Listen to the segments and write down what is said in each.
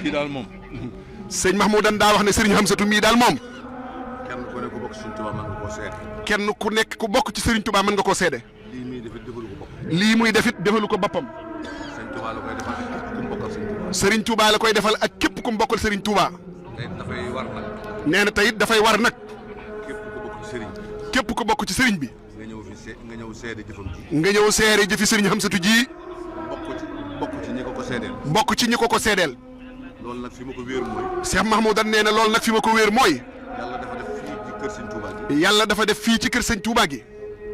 kii daal moom. sëñ Mahmoudan daa wax ne sëriñ Hamsatu mii daal moom. kenn ku nekk ku bokk ci Serigne Touba mën nga koo seede. kenn ku nekk ku bokk ci Serigne Touba mën nga koo seede. lii muy defit defalu ko boppam. lii muy defit defalu ko boppam. Serigne Touba la koy defal ak képp ku mu bokkal Serigne Touba. Serigne Touba la koy defal ak képp ku mu bokkal Serigne Touba. tey dafay war nag. nee na tey dafay war nag. képp ku bokk ci Serigne. képp ku bokk ci Serigne bi. nga ñëw seede jëfam ji. nga ñëw seede jëfi Serigne Hamsatu ji. bokk ci ñi ko seedeel. bokk ci ñi ko seedeel. loolu nag fi ma ko wéer mooy. Cheikh Mahmoudan nee na loolu nag fi ma ko wéer mooy. yàlla dafa def fii ci kër Serigne Touba gi. yàlla dafa def fii ci kër Serigne Touba gi.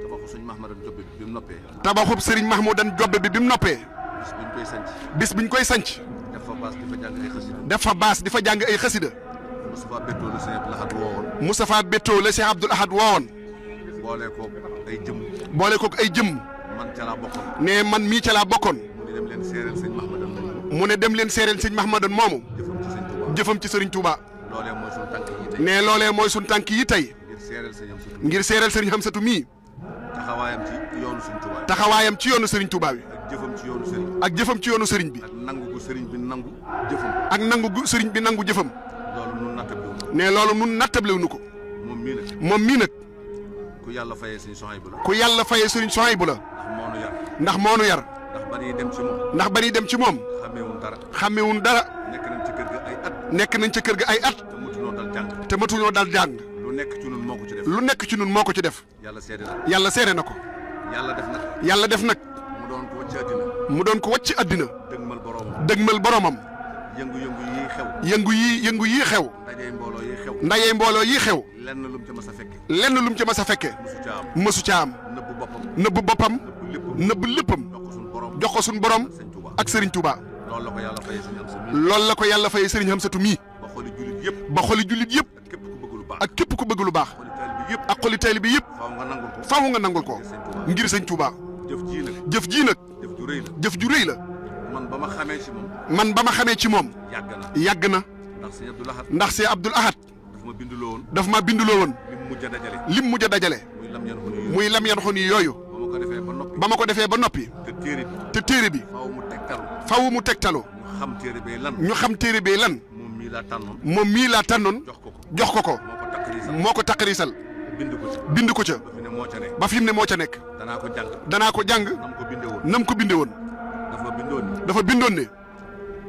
tabaxu sëñ Mahmoudan Jobbe bi bi mu noppee. tabaxub Serigne Mahmoudan Jobbe bi mu noppee. bis bi ñu koy sanc. bis biñ koy sanc. def fa baas di fa jàng ay xasida. def fa baas di fa jàng ay xasida. Moustapha Bettoo la sëñ Abdou Lahad woowoon. Moustapha Bettoo la Cheikh Abdoul Ahad woowoon. boole koog ay jëm. boole koog ay jëm. man ca laa bokkoon. ne man mii ca laa bokkoon. mu ne dem leen seereel sëñ Mahmoudan moomu. mu ne dem leen seereel sëñ Mahmoudan moomu. jëfam ci sëñ Touba. jëfam ci Serigne Touba. loolee mooy suñu tànk yi tey. ne loolee mooy suñ tànk yi tey. ngir seereel sëñ Hamsatu. ngir seereel Serigne Hamsatu mii. taxawaayam ci yoonu sëñ Touba. taxawaayam ci yoonu Serigne Touba bi. ak jëfam ci yoonu sëriñ. ak jëfam ci yoonu Serigne bi. ak nangu gu sëriñ bi nangu jëfam. ak nangu gu Serigne bi nangu jëfam. loolu nun nattabliwu ne loolu nun nattablewuñu ko. moom mii nag. moom mii nag. ku yàlla fayee sëñ Sohaybu la. ku yàlla fayee Serigne Sohaybu la. ndax moo nu yar. ndax moo nu yar. ndax ba ñuy dem ci moom. ndax ba ñuy dem ci moom. xàmmeewuñ dara. xàmmewuñ dara. nekk nañ ci kër ga ay at. nekk nañ ca kër ga ay at. te mutuñoo dal jàng. te matuñoo dal jàng. lu nekk ci nun moo ko ci def. lu nekk ci nun moo ko ci def. yàlla seede na. yàlla seere na ko. yàlla def nag. yàlla def nag. mu doon ko wàcc àddina. mu doon ko wàcc àddina. dëgmal boroomam. dëgmal boromam. yëngu-yëngu yii xew. yëngu yii xew. ndajey mbooloo yii xew. ndayee mbooloo yii xew. lenn lu mu ca mas a fekke. lenn lu mu ci mas a fekke. musu ca am. mësu ca am. nëbbu boppam. nëbb boppam. nëbbu léppam. nëbb léppam. jox ko suñu borom. jox ko suñ borom. sëñ Touba. ak Serigne Touba. loolu la ko yàlla fayee sëñ Hamsatu. loolu la ko yàlla fayee Serigne Hamsatu mii. ba xooli jullit yëpp. ba xoli jullit yëpp. ak képp ku bëgg lu baax. ak képp ku bëgg lu baax. xooli taalibe bi yëpp. ak xoli taalibe bi yëpp. faaw nga nangul ko. faaw nga nangul ko. ngir sëñ Touba. jëf jii nag. jëf jii nag. jëf ju rëy la. jëf ju rëy la. man ba ma xamee ci moom. man ba ma xamee ci moom. yàgg na. yàgg na. ndax sëñ Abdou Lahad. ndax see Abdoul Ahad. dafa ma binduloo woon. daf ma binduloo woon. lim mujj a dajale. lim mujj a dajale. muy lam yan xun yi. muy lam yan xon yi yooyu. ba ma ko defee ba noppi. ba ma ko defee ba noppi. te téere bi. te téere bi. faaw mu tegtalu. faw mu tegtalu. ñu xam téere bee lan. ñu xam téere bi lan. moom mii laa tànnoon. moom mii laa tànnoon. jox ko ko. jox ko ko. moo ko takkariisal. moo ko taqarisal. bind ko ci. bind ko ca. ba fi ne moo ca ne. ba fi mu ne moo ca nekk. danaa ko jàng. danaa ko jàng. nam ko bindee woon. nam ko binde woon. dafa bindoon ni. dafa bindoon ne.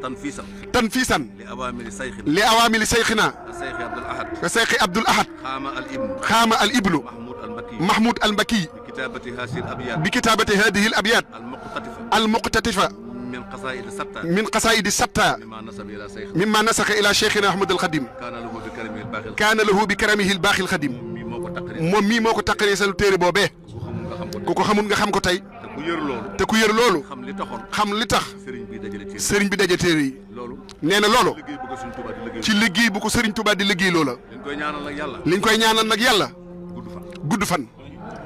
tan fiisal. tan fiisan. li awaamiri sayxina. li awaamili sayxina. sayxi Abdul Ahad. ka sayxi Abdoul Ahad. xaama al ibnu. xaama al ibnu. Mahmoud al Mbakki. Mahmoud al Mbakki. bi kitaabati hasil abiyat. bi kitaabati hadihi al abyat. al muqtatifa. al muqtatifa. min qasaidi satta. min qasaidi satta. mimma nasab ila sayxina. mimma nasaxa ila cheikhina Ahmad al Xadim. kaana lahu bi karamihi al baaxil. kaana lahu bi karamihi al baaxil Xadim. mii moo ko taqari. moom mii moo ko taqarisal téere boobee. ku xamul nga xam ko. ku ko xamul nga xam ko tey. te ku yër loolu. te ku yër loolu. xam li taxoon. xam li tax. sëriñ bi dajale téere. sëriñ bi daje téere yi. loolu. nee na loolu. liggéey bëgg suñu Tuubaa di liggéey. ci liggéey bu ko sëriñ Touba di liggéey loola. liñ koy ñaanal nag yàlla. liñ koy ñaanal nag yàlla. gudd fan. gudd fan.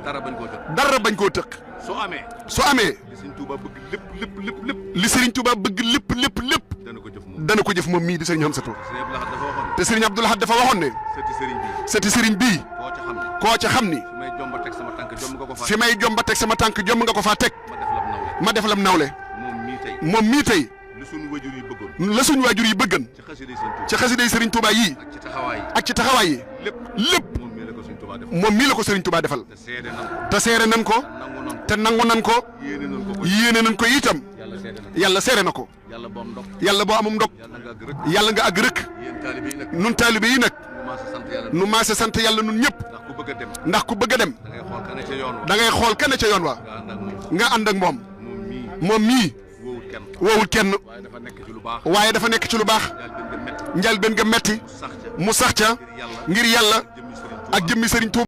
dara bañ koo jot. dara bañ koo tëq. soo amee. su amee. li suñ Tuubaa bëgg lépp. li sëriñ Touba bëgg lépp. dana ko jëf moom. dana ko jëf moom mii di sëriñ Hamsatu. sëriñ Abdou Lahad dafa waxoon. te sëriñ Abdoul Ahad dafa waxoon ne. sëti sëriñ bi. sëti sëriñ bii. koo ca xam ne. koo ca xam ni. fi may jomba teg sama tànk jom nga ko fa. fi may jomba teg sama tànk jom nga ko faa teg. ma def lam nawle. ma def lam nawle. moom mii tey. moom mii tey. li suñu wajur yi bëggoon. la suñ waajur yi bëggan. ci xasida yi sëriñ Tuubaa. ci xasiday sëriñ Touba yii. ak ci taxawaay yi. ak ci taxawaay yi. lépp. moom mii la ko sëriñ Tuubaa def. moom mii la ko sëriñ Touba defal. te seede nan ko. te seere nan ko. te nangu nan ko. te nangu nan ko. yéene nan ko ko. yéene nañ ko itam. yàlla seede nan ko. yàlla seere na ko. yàlla boom ndok. yàlla boo amum ndog. yàlla nga àgg rek. yàlla nga àgg rëkk. yéen taalibe yi nag. nun taalibe yi nag. mu maasa sant yàlla. nu maase sant yàlla nun ñëpp. ndax ku bëgg a dem. ndax ku bëgg a dem. da ngay xool ka ne ca yoon wa. da ngay xool kenn ca yoon wa. nga ànd ak moom. nga ànd ak moom. moom mii. moom mii. woowul kenn. woowul kenn. waaye dafa nekk ci lu baax. waaye dafa nekk ci lu baax. yàlla gën nga métti. njëlbeen nga metti. sax ca. mu sax ca. ngir yàlla. jëmmi sëriñ Tuubaa. ak jëmmi sëriñ Tuuba